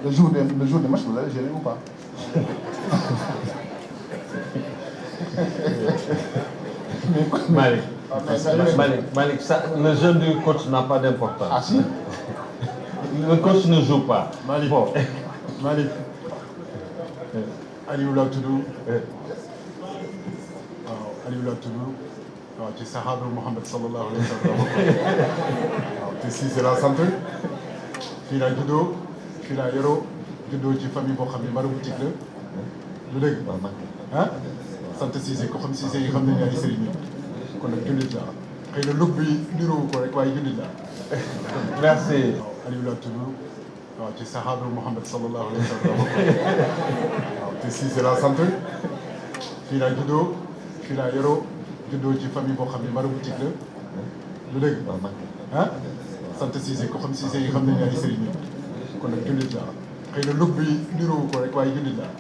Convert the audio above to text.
le jour des matchs, vous allez gérer ou pas? Malik, ça, le jeu du coach n'a pas d'importance. Ah si? Le coach ne joue pas. Malik, Bon. Malik, Aliou la tudd waaw Aliou la tudd waaw ci saxaaba Muhammad sallallahu alayhi wa sallam waaw te Cissé laa sant fii laa juddoo fii laa yoroo juddoo ci famille boo xam ne mara boutique la lu dëgg ah sant Cissé ko xam Cissé yi xam nañu ay sëriñ kon nag jullit laa xëy na lug bi niroo ko rek waaye jullit laa Merci. waaw Aliou la tudd waaw ci saxaaba Muhammad sallallahu alayhi wa sallam waaw te Cissé laa sant fii laa juddoo fii laa yoroo juddoo ci famille boo xam ne mara boutique la lu dëgg ah sant Cissé ko xam Cissé yi xam nañu ay sëriñ kon nag jullit laa xëy na lug bi niroo ko rek waaye jullit laa